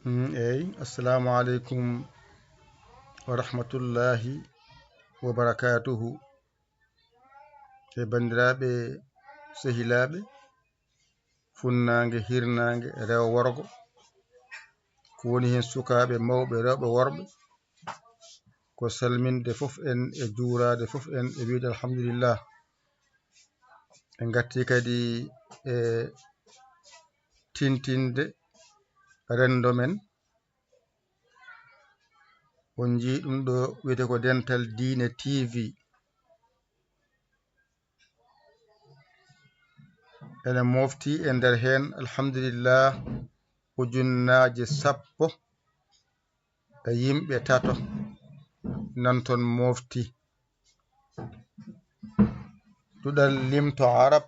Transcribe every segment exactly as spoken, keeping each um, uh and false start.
Mm, eyi, assalamu aleykum wa rahmatullahi wa barakatuhu. E banndiraaɓe, sehilaaɓe, funnaange, hirnaange, rewo, worgo, ko woni heen sukaaɓe, mawɓe, rewɓe, worɓe, ko salminde fof en e juuraade fof en e wiyde alhamdulillah. En ngartii kadi e tintinde renndo men. On njii ɗum ɗo wiyetee ko Dental Diine T V. Ene mofti e nder heen, alhamdulillah, ujunnaaje sappo e yimɓe tato nan toon mofti. Duɗal limto Arab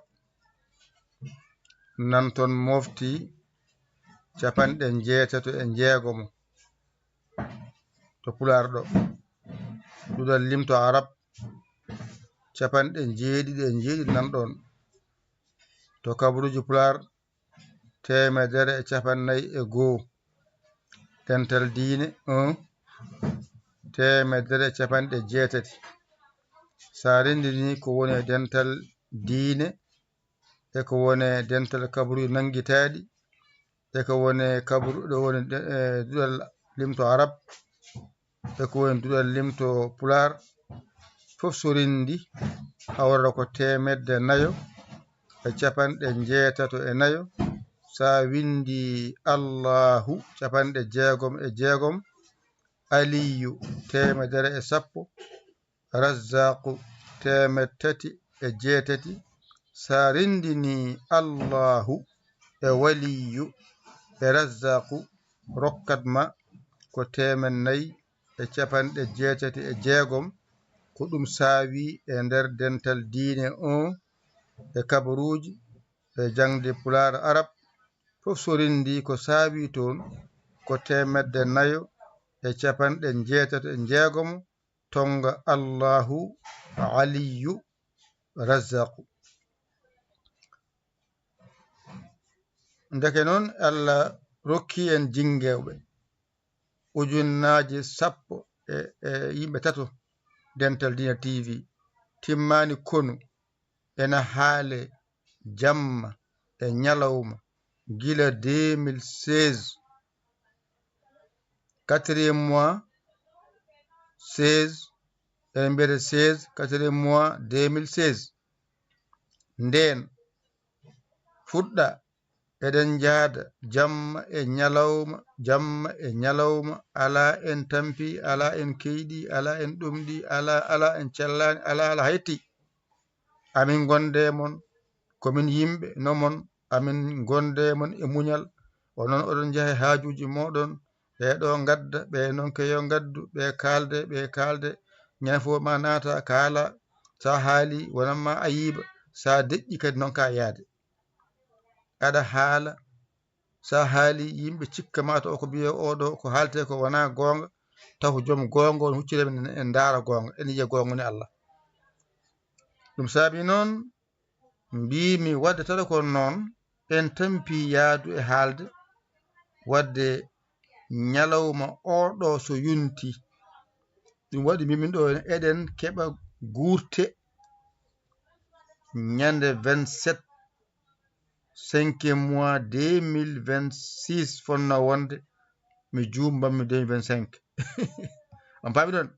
nan toon mofti capanɗe njeetato e njeegomo to Pulaar ɗo. Duɗal limto Arab capanɗe njeeɗiɗi e njeeɗiɗi nan ɗoon. To kabaruuji Pulaar, teemedere e capanɗe nayi e goo. Dental Diine un, teemedere e capanɗe jeetati. So a renndinii ko woni e Dental Diine e ko woni e Dental Kabaruuji Nanngitaaɗi e ko woni e kabru-, ɗo woni de-, e duɗal limto Arab, e ko woni duɗal limto Pulaar, fof so renndi, hawrata ko teemedde nayo e capanɗe njeetato e nayo. So a winndi Allaahu, capanɗe jeegom e jeegom, Aliyu, teemedere e sappo, Razzaaqu, teemedde tati e jeetati. So a renndinii Allaahu e Waliyu e Razzaaqu, rokkat ma ko teemedde nayi e capanɗe jeetati e jeegom. Ko ɗum saawi e nder Dental Diine un e kabaruuji e jaŋde Pulaar Arab, fof so renndii ko saawi toon ko teemedde nayo e capanɗe njeetato e njeegomo, tonnga Allaahu, Aliyu, Razzaaqu. Ndeke noon, Allah rokki en jinngeewɓe, ujunnaaje sappo e, e yimɓe tato, Dental Diine T V, timmaani konu, ena haalee jamma e ñalawma gila deux mille seize, quatrième mois, seize, eɗen mbiyata seize, quatrième mois, deux mille seize. Ndeen fuɗɗa, eɗen njahda jamma e ñalawma, jamma e ñalawma, alaa en tampi, alaa en keyɗi, alaa en ɗomɗi, alaa, alaa en cellaani, alaa, alaa hay ti. Amin ngonde e mon, ko min yimɓe no mon, amin ngonde e mon e muñal. Onon oɗon njaha e haajuuji mooɗon, ɓee ɗo ngadda, ɓee noon ke yo ngaddu, ɓee kaalde, ɓee kaalde. Ñande fof ma naata kaala, so a haali wonan ma ayiba, so a deƴƴi kadi noon ka yaade. Aɗa haala, so a haali yimɓe cikka ma taw ko biyee oo ɗo ko haaletee ko wonaa goonga, taw ko joom goonga on hucciree men en ndaara goonga, en yiya goonga woni Allah. Ɗum saabi noon mbiimi waɗde tata ko noon en tampi yaadu e haalde waɗde ñalawma oo ɗo so yonti. Ɗum waɗi mbimin ɗo eɗen keɓa guurte ñande vingt-sept cinquième mois deux mille vingt-six fonnoo wonde, mi juumbanmi deux mille vingt-cinq. On paami ɗon?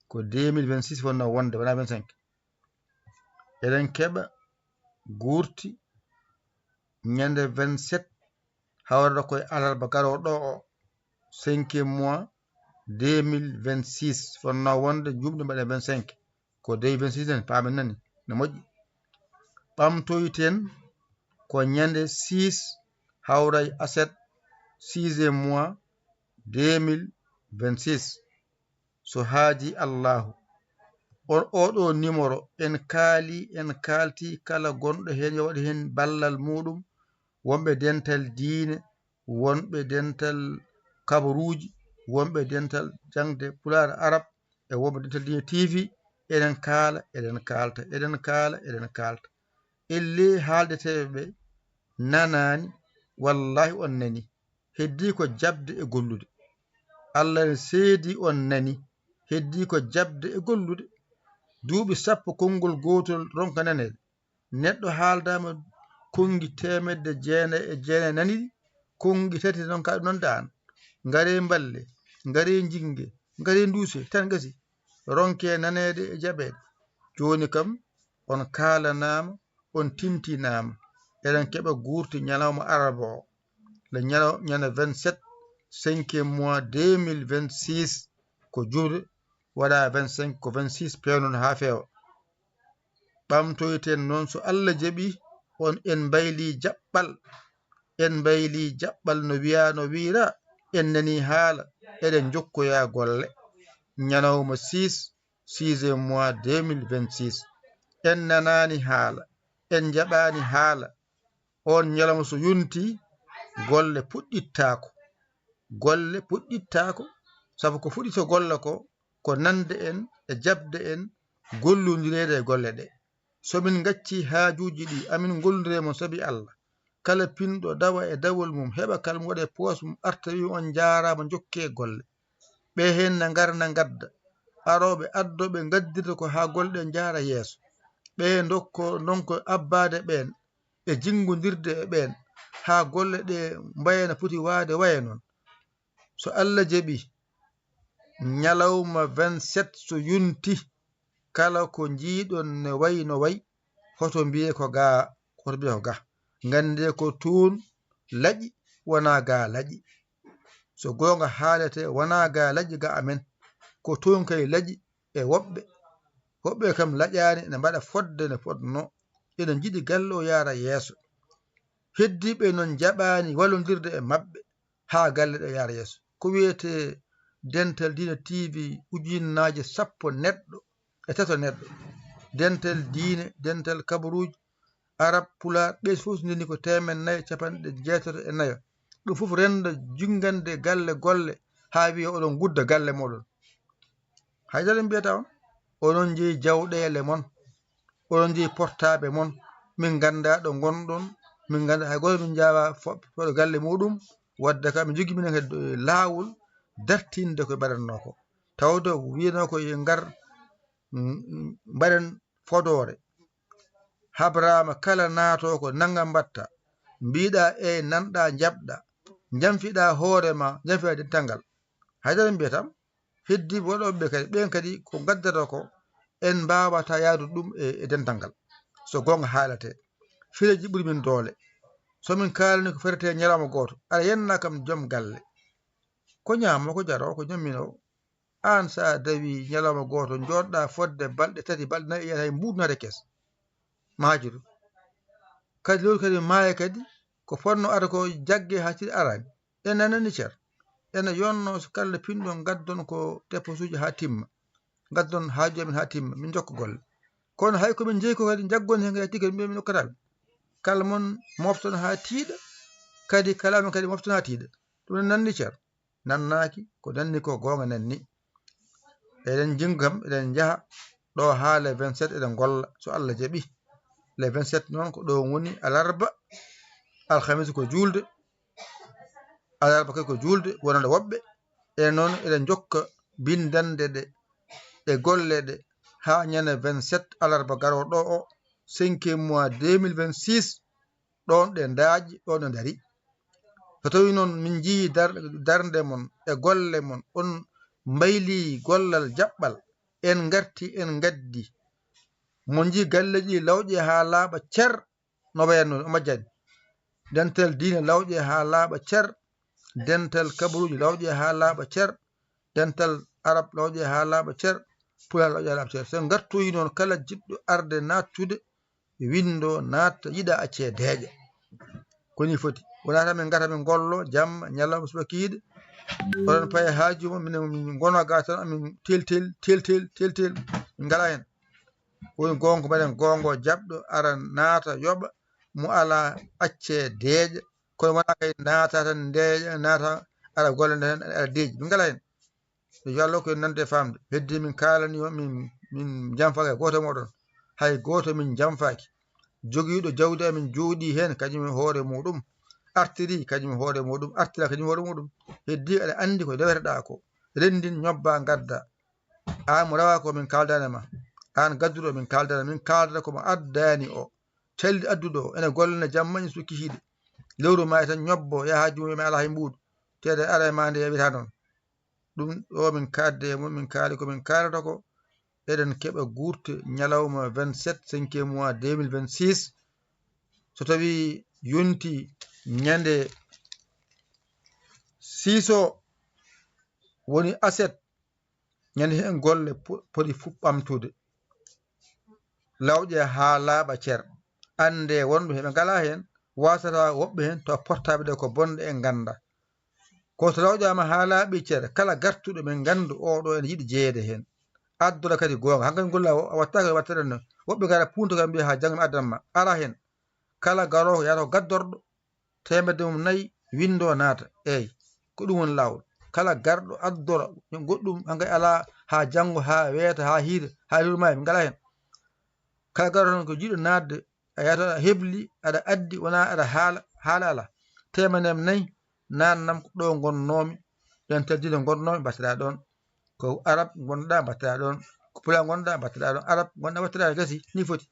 Ko deux mille vingt-six fonnoo wonde, wonaa vingt-cinq. Eɗen keɓa guurti ñande vingt-sept, hawrata koye alarba garooɗo o, cinquième mois deux mille vingt-six, fonnoo wonde juumɗe mbaɗen vingt-cinq. Ko dey vingt-six en, paamen nani, no moƴƴi. Ɓamtoyten ko ñande six hawray aset, sixième mois deux mille vingt-six. So haaji Allahu, on, oo ɗo numéro, en kaali, en kaalti, kala gonɗo heen yo waɗ heen ballal muuɗum, wonɓe dental diine, wonɓe dental kabaruuji, wonɓe dental jaŋde Pulaar Arab, e wonɓe dental diine T V, eɗen kaala, eɗen kaalta, eɗen kaala, eɗen kaalta. Ellee haaldeteeɓe ɓe nanaani, wallaahi on nanii. heddii ko jaɓde e gollude. Allah ne seedi on nani, heddii ko jaɓde e gollude. Duuɓi sappo konngol gootol ronka naneede. Neɗɗo haaldaama konngi teemedde jeenayi e jeenayi nani ɗi, konngi tati noon ka noon daan. Ngaree mballe, ngaree njinnge, ngaree nduuse, tan gasi. Ronkee naneede e jaɓeede. Jooni kam, on kaalanaama, on timtinaama. Eɗen keɓa guurti ñalawma alarba o. Le ñalaw-, ñande vingt-sept, cinquième mois deux mille vingt-six, ko juuɗe, waɗa vingt-cinq, ko vingt-six peewnon haa feewa. Ɓamtoyten noon, so Allah jaɓi, on en mbayli jaɓɓal. En mbayli jaɓɓal no wiya, no wiyra, en nani haala, eɗen jokkoya golle. Ñalawma six, sixième mois deux mille vingt-six. En nanaani haala, en njaɓaani haala. On ñalawma so yonti, golle puɗɗittaako. Golle puɗɗittaako, sabu ko fuɗɗito golle ko, ko nande en e jaɓde en gollondireede e golle ɗe. So min ngacci haajuuji ɗi, amin ngollondire mon sabi Allah. Kala pinɗo dawa e dawol mum, heɓa kala mum waɗa e poos mum, arta wi on njaaraama, njokkee golle. Ɓe heen na ngar na ngadda. Arooɓe addooɓe ngaddirta ko haa golle ɗe njaara yeeso. Ɓe ndokko ndonko abbaade ɓeen e jinngondirde e ɓeen haa golle ɗe mbaya no poti waade waya noon. So Allah jaɓi, ñalawma vingt-sept so yonti, kala ko njiiɗon ne wayi no wayi, hoto mbiyee ko ga, hoto mbiyee ko ga. Nganndee ko toon laƴi, wonaa ga laƴi. So goonga haaletee, wonaa ga laƴi ga amen. Ko toon kay laƴi e woɓɓe. Woɓɓe kam laƴaani, ne mbaɗa fodde ne fotnoo. Ene njiɗi galle o yaara yeeso. Heddiiɓe noon njaɓaani wallondirde e maɓɓe haa galle ɗe yaara yeeso. Ko wiyetee Dental Diine T V, ujunnaaje sappo neɗɗo e tato neɗɗo. Dental diine, dental kabaruuji, Arab, Pulaar, ɓe fof so ndenndi ko teemeɗɗe nayi e capanɗe jeetato e nayo. Ɗum fof rendo jinngande galle golle haa wiya oɗon ngudda galle mooɗon. Haydara mbiyata on, oɗon njeyi jawɗeele mon, oɗon njeyi portaaɓe mon, min nganndaa ɗo ngonɗon, min nganndaa hay gooto, min njaawaa fo-, fooɗo galle muuɗum, wadde kam min njogii minen kadi laawol dartinde ko mbaɗatnoo ko. Tawde wiyanoo ko yo ngar, mm, mm, mbaɗen fodoore. Habraama kala naatoo ko nannga mbaɗta, mbiɗa e nanɗa njaɓɗa, njamfiɗa hoore ma, njamfiɗa dental ngal. Haydara mbiyata am, heddiiɓe waɗooɓe kadi, ɓeen kadi ko ngaddata ko, en mbaawata yahdude ɗum e, e dental ngal. So goonga haaletee, fireeji ɓuri min doole. So min kaalani ko feretee ñalawma gooto, aɗa yenna kam joom galle. Ko ñaamo, ko jaro, ko ñamminoo. Aan so a dawi ñalawma gooto, njooɗɗa fodde balɗe tati, balɗe nayi, a yiyataa hay mbuuɗu naata kees. Ma haaji ɗum. Kadi lewru kadi maaya kadi, ko fotnoo arde ko jagge haa tiri araani. Ene nani cer. Ene yonno so kala pinɗo ngaddon ko dépense uji haa timma. Ngaddon haaju amin haa timma, min njokka golle. Kono hay ko min njeyi ko kadi njaggon heen kadi tigi mbiya min okkataa min. Kala mon mofton haa tiiɗa, kadi kala amin kadi mofton haa tiiɗa. Ɗum ne nanni cer. Nannaaki, ko nanni ko goonga nanni. Eɗen njinga kam, eɗen njaha ɗo haa le vingt-sept, eɗen ngolla, so Allah jaɓi. Le vingt-sept noon ko ɗo woni alarba, alhamis ko juulde, alarba kadi ko juulde wonande woɓɓe. Enen noon eɗen njokka binndande ɗe e golle ɗe haa ñande vingt-sept alarba garooɗo o, cinquième mois deux mille vingt-six, ɗoon ɗe ndaaƴi, ɗoon ɗe ndarii. So tawii noon min njiyii dar-, darnde mon e golle mon, on mbaylii gollal jaɓɓal, en ngarti, en ngaddi. Mon njii galleeji ɗi lawƴe haa laaɓa cer, no wayatnoo, o majjani. Dental diine lawƴe haa laaɓa cer, dental kabaruuji lawƴe haa laaɓa cer, dental arab lawƴe haa laaɓa cer, pulaar lawƴe haa laaɓa cer. So en ngartoyi noon, kala jiɗɗo arde naattude, winndo, naatta, yiɗa, accee, deeƴa. Ko nii foti. Wonaa tan min ngara min ngollo jamma, ñalawma, subaka, kikiiɗe. Oɗon paye haaju mon, minen min ngona ga tan, amin teltel, teltel, teltel, min ngalaa heen. Woni goonga, mbaɗen goonga, jaɓɗo ara naata yoɓa, mo alaa accee deeƴa. Kono wonaa kay naata tan ndeeƴa, naata ara golle nde tan ara deeƴi. Min ngalaa heen. Yo Allah ko en nande e faamde. Heddi min kaalani on, min, min njamfaaki hay gooto e mooɗon. Hay gooto min njamfaaki. Jogiiɗo jawdi amin jooɗii heen, kañum e hoore muuɗum. artiri kañum hoore muɗum, artira kañum hoore muɗum. Heddi aɗa anndi ko deweteɗaa ko. Renndin, ñobba, ngadda. Aan mo rawa ko min kaaldana ma. Aan gadduɗo min kaaldana, min kaaldata ko mo addani o. Calli adduɗo o, ene gollana jamma ina sukki hiɗe. Lewru ma e tan ñobbo, yaha jumum mi ala hay mbuuɗu. Teede ara e ma nde yawita noon. Ɗum ɗo min kaadde e mum, min kaali ko min kaalata ko. Eɗen keɓa guurte ñalawma vingt-sept cinquième mois deux mille vingt-six. So tawi yonti ñande six o woni aset, ñande heen golle po-, poti fuɗ ɓamtude. Lawƴe haa laaɓa cer. Annde wonɓe heɓe ngalaa heen, wasata woɓɓe heen to portable ɗe ko bonɗe en ngannda. Ko so lawƴaama haa laaɓi cer, kala gartuɗo ɓe nganndu oɗo ene yiɗi jeyeede heen. Addora kadi goonga. Hankadi golla o, a wattaaka, wattaɗen no. Woɓɓe ngara punto kam mbiya haa janngo mi addan ma. Ara heen. Kala garoowo yahata ko gaddorɗo, teemedde mum nayi, winndo naata. Eey, ko ɗum woni laawol. Kala garɗo addora goɗɗum, hankadi alaa haa janngo, haa weeta, haa hiira, haa lewru maayi, min ngalaa heen. Kala garɗo tan ko jiɗɗo naatde, a yahata aɗa hebli, aɗa addi, wonaa aɗa haala, haala alaa. Teemedde am nayi, naatnam ko ɗo ngonnoomi, ɗen teddinde ngonnoomi, mbatteɗaa ɗoon. Ko Arab ngonɗaa, mbatteɗaa ɗoon. Ko Pulaar ngonɗaa, mbatteɗaa ɗoon. Arab ngonɗaa, mbatteɗaa, gasi, nii foti.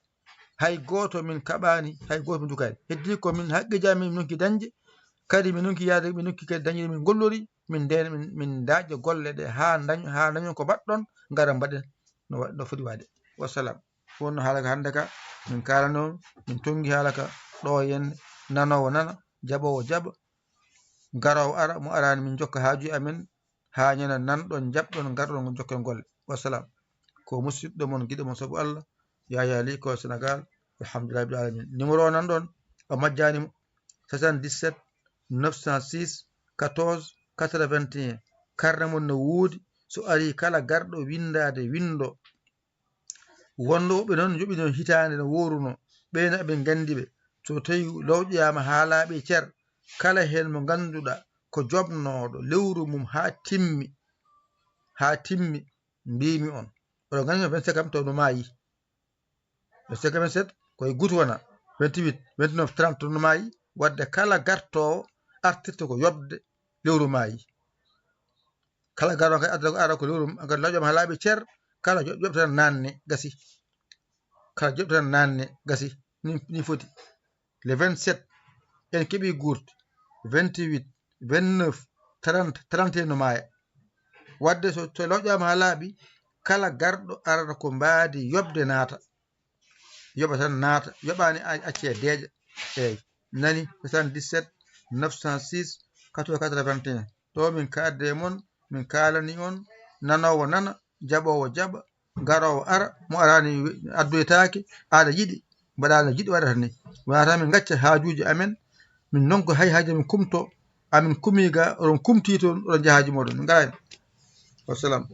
Hay gooto min kaɓaani, hay gooto min dukaani. Heddi ko min haqqeeji amin min nokki dañde, kadi min nokki yaade, min nokki kadi dañde, min ngollori, min ndeen, min, min ndaƴƴa golle ɗe haa ndañ-, haa ndañon ko mbaɗɗon, ngara mbaɗen no wa-, no foti waade. Wassalam. Fof no haala ka hannde ka, min kaalano, min tonngi haala ka, ɗo yen nanoowo nana, jaɓoowo jaɓa, garoowo ara, mo araani min jokka haaju amen, haa ñande nanɗon, jaɓɗon, ngarɗon, jokken golle. Wassalam. Ko musidɗo mon, giɗo mon sabu Allah, Yaya Ly ko Sénégal. Alhamdulillahi rabbil alamin. Numéro o nanɗon, o majjaani mo, soixante-dix-sept neuf cent six quatorze quatre-vingt-un. Karne mon no woodi, so ari kala garɗo winndaade, winndo. Wonno woɓɓe noon njoɓi noon hitaande no wooruno, ɓeen aɓe nganndi ɓe. So tawi lawƴoyaama haa laaɓi cer, kala heen mo ngannduɗaa ko joɓnooɗo lewru mum haa timmi, haa timmi, mbiimi on. Oɗon nganndi no vingt-cinq am taw no maayi. Vingt-cinq, vingt-sept, ko e guutu wona, vingt-huit, vingt-neuf, trente no maayi. Wadde kala gartoowo artirta ko yoɓde lewru maayi. Kala garɗo kadi adda ko ara ko lewru, kadi lawƴoyaama haa laaɓi cer, kala jo-, joɓtata naatne, gasi. Kala joɓtata naatne, gasi. Ni, ni foti. Le vingt-sept, en keɓi guurte. Vingt-huit, vingt-neuf, trente, trente et un no maaya. Wadde so, so lawƴaama haa laaɓi, kala garɗo arata ko mbaadi yoɓde naata. Yoɓa tan naata, yoɓaani a-, accee deeƴa. Eey, nani, soixante-dix-sept neuf cent six quatre-vingts quatre-vingt-un. Ɗo min kaadde e mon, min kaalani on, nanoowo nana, jaɓoowo jaɓa, garoowo ara, mo araani we-, addoytaake, aɗa yiɗi, mbaɗa no jiɗi waɗata ni. Wonaa tan min ngacca haajuuji amen, min ndonka hay haaji amen kumto, amin kumii ga, oɗon kumtii toon, oɗon njaha haaji mooɗon. Min ngalaa heen. Wassalam.